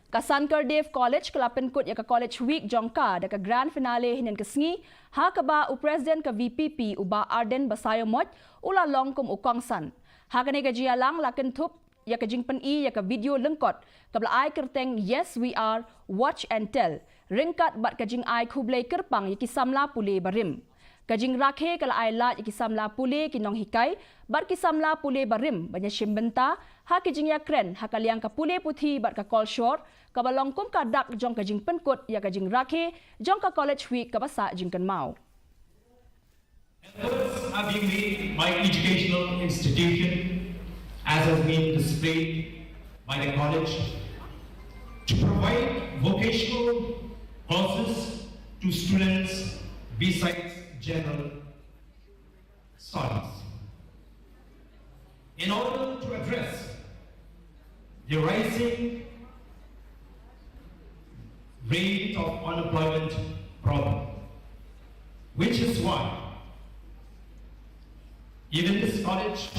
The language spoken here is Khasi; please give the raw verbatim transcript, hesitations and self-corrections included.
Ka Sankardev College ka la pynkut ïa ka College Week jong ka da ka grand finale hynnin ka sngi, ha kaba u president ka V P P u Bah Ardent Basaiawmoit u la long kum u kongsan. Ha kane ka jingïalang la kynthup ïa ka jingpyni ïa ka video lyngkot kaba la ai kyrteng Yes We Are, Watch and Tell, ryngkat bad ka jingai khublei kyrpang ïa ki samla pule barim. Ka jingrakhe ka la ai lad ïa ki samla pule ki nonghikai bad ki samla pule barim ban ïashim bynta ha ki jingïakren ha ka liang ka pule puthi bad ka kolshor, kaba long kum ka dak jong ka jingpynkut ïa ka jingrakhe jong ka College Week kaba sah jingkynmaw. Efforts are being made by educational institution, as has been displayed by the college, to provide vocational courses to students besides general studies. In order to address the rising rate of unemployment problem, which is why even this college